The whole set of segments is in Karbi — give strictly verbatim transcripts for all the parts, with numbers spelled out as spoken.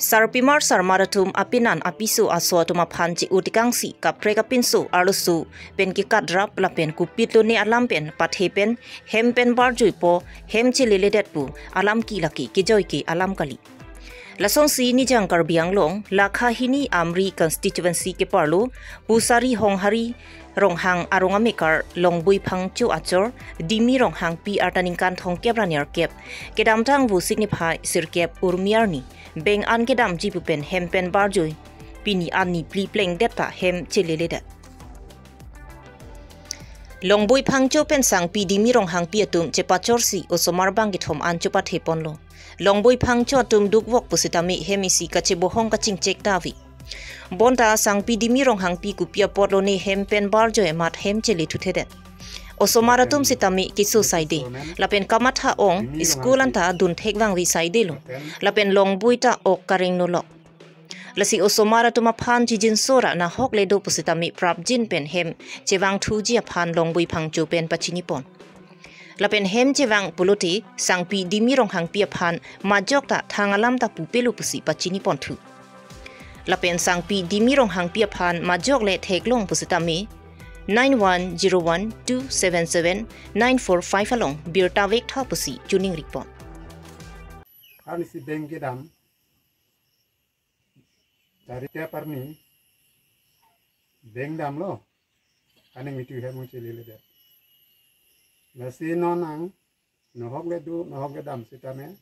Sarpimar sarmar atum apinan apiso aso atum aphan che-o tekangsi kaprek apinso arloso pen kekadrap lapen kupit lone alam pen pathe pen hem pen barjuipo, hem cheleledet pu alam ke lake kejoi ke alam kali. Lasonsi Nijang Karbi Anglong lakha hini Amri constituency keparlo Pusari Honghari Ronghang arong amekar Longboi Phangcho achor Dimi Ronghangpi arta ningkan thomkep ra nerkep kedamtang vo signify sirkep Urmi arni beng an kedamji pu pen hem pen barjui pini arni pli plengdet ta hem cheleledet. Longboi Phangcho pen sangpi Dimi Ronghangpi atum chepachorsi osomar bang kethom an chopathe ponlo. Longboi Phangcho atum dukvok pusitame hem isi kachebohong kachingchek ta ave. Bonta sangpi Dimi Ronghangpi kopi apot lone hem pen barjoi amat hem chelethuthudet. Osomar atum sitame keso saide. Lapen kamatha ong school anta dunthek vangve saidelo. Lapen Longboi ta ok kareng nolok. Lasi osomar atum aphan chijinso ra nahok le do pusitame prapjin pen hem chevangthuji aphan Longboi Phangcho pen pachinipon. Lapen hem chevang pulote sangpi Dimi Ronghangpi aphan majok ta thang alam ta pupelo pusi pachiniponthu. Lapen sangpi Dimi Ronghangpi aphan majok le theklong pusitame nine one zero one two seven seven nine four five along birta vektha pusi chuning ripon. Arnisi beng kedam. Dari tiap arni beng damlo. Aning itu hem cheleledet. Lasi non nang nahok le do, nahok le dam sitame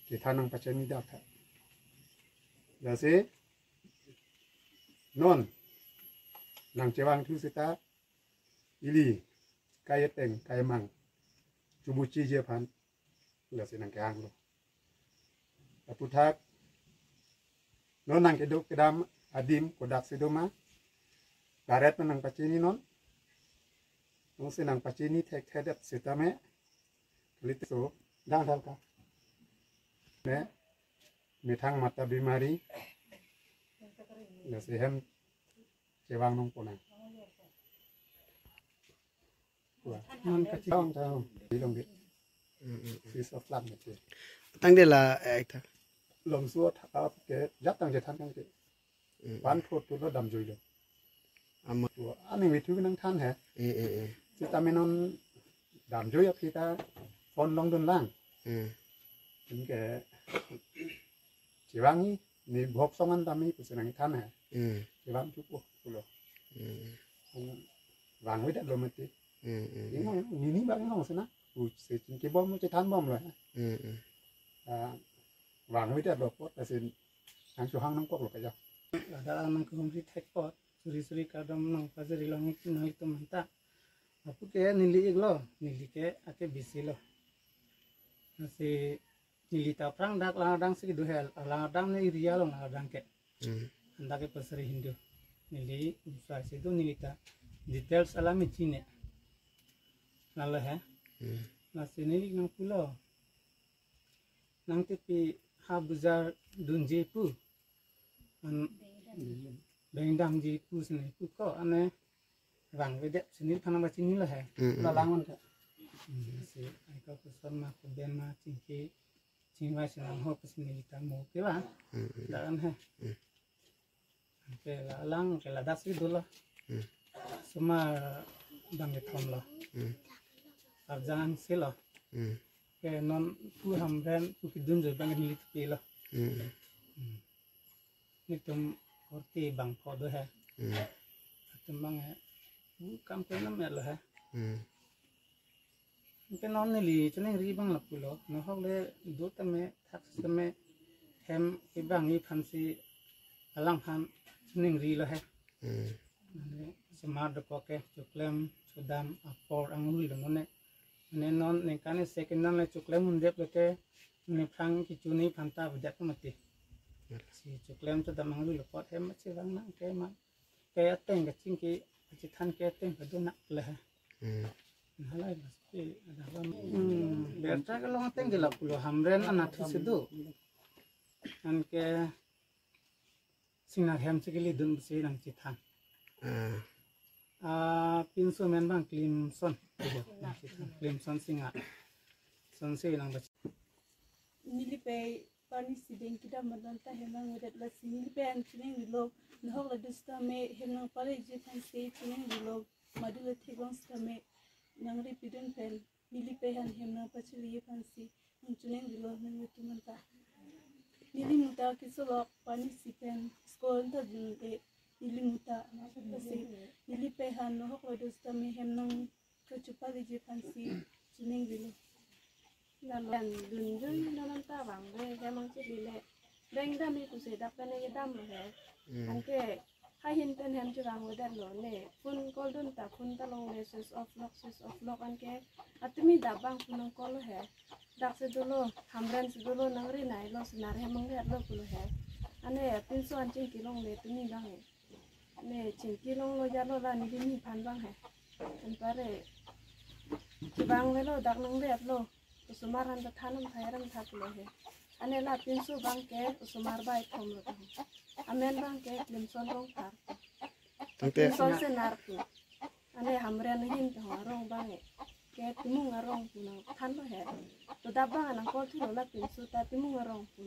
kethan nangpachini dak ha. Lasi non nangchevangthu sita ili kai ateng kai mang chubuchiji aphan lasi nangkehanglo. Aputhak non nangkedo kedam adim kodaksi doma. Karet ma nangpachini non. Nonsi nangpachini thekthedet sitame. Kalite so dang dal ka. Ne methang mata bimari. Lasi hem chevang nong ponang. Wah. Non kachidong tahu. Bilong di. Mm, mm, mm. Sis of lam itu. Tangte la, eh, ta. Longso thap ke jatang je than kangke. Mm, mm. Pan thot tu lo damjuilo. Ama. Tu aning withu nangthan he. Eh, eh, eh. Sitame non damjui aphi ta phone longdunlang. Mm. Anke chevangji, ne bhok songan tame pusi nangthan he. Mm. Chevangthupo pulo. Mm. Ang vangvedetlo mati. Mm, mm, mm. Inghong, nini bang inghong sina. Pusi chingkibom chethanbomlo he. Mm, mm. Ah, vangvedetlo apot asin nangchohang nangkoklo kaja. Ladak nangkehumri thek apot, suri suri kardom nangpajirilo nangtum anta. Lapu ke neli iklo, neli ke ake bisilo. Lasi neli ta aphrang dak Langardang si kedo he, Langardang ne area lo Langardang ke. Hmm. Andak ke Pasari Hindu. Neli usai si do neli ta details alam isi ne. Lalo he. Hmm. Lasi neli nangpulo. Nangtepi ha bujar dunji pu. An bengdamji pu sini pu ko ane vangvedet sini phanang pachinilo he. Mm, mm, mm. Lalang on ka. Hmm, si aiko koson ma koben ma chingki chingvai sinang ho pu sini ta mo ke ba. Mm, mm, mm. Daran he. Mm. Ke lalang ke ladak si dolo. Hmm. Osomar bang kethom lo. Hmm. Arjang si lo. Hmm. Ke non pu Hamren pu kedun joi bang neli tepi lo. Hmm. Hmm. Netum korte bangpho do he. Hmm. Atum bang he. Pu kam ke nam lo he. Hmm. Anke non neli chiningri bang lapulo, nahok le do tame, thak tame, hem kevangji aphansi alangphan chiningrilo he. Hmm. Mane osomar dokok ke choklem chodam apor angluilo mane. Mane non ningkan isi ke non le choklem undep le ke, mane aphrang kechini aphanta avedet mati. Hmm. Si choklem chodam angluilo apot hem chevang nang ke ma. Ke ateng kachingki, kachethan ke ateng kadun nang le he. Hmm. Halai mas ke ada bang. Hmm. Berta ke long ateng ke lapulo Hamren anatthu si do. Anke Singnar hem si kelidun si nangchethan. Ah. Ah, pinso amen bang Klimson. Nangchethan Klimson Singnar. Sonsi nang ba. Neli pe Pani si deng kedam alam ta hem nangvedet, lasi neli pen chiningrilo. Nahok ladak sitame hem nangpaleji aphansi chiningrilo. Madu le theklong sitame nangri pidun pen neli pen hem nangpacheleji aphansi nangchiningrilo nangtum anta. Neli muta keso lok pani si pen school ta dun-e neli muta. Lasi neli pen nahok ladak sitame hem nangkachepaleji aphansi chiningrilo. Lapen dun jui non anta bang le hem nangchele le. Beng dam-i pusi dak pen kedamlo he. Hmm. Anke hahin pen hem chevangvedetlo ne. Phone call dun ta phone ta longle, switch off lok, switch off lok, anke atumi dap bang phone nang call lo he. Dak si dolo, Hamren si dolo, nangri nailo, senar hem nangri-etlo pulo he. Ane pinso an chingki longle tumi bang he. Ne chingki longlo jalo la neli ni aphan bang he. Anpare chevangvelo, dak nangri-etlo. Osomar an ta than, am thai ram tha pulo he. Ane la pinso bang ke osomar bai thomlo ta. Amen bang ke Klimson Rongphar. Tangte Klimson senar pu. Ane Hamren ahin ta arong bang he. Ke Timung arong pu nangthanlo he. To dap bang nang call thulo la pinso ta Timung arong pu.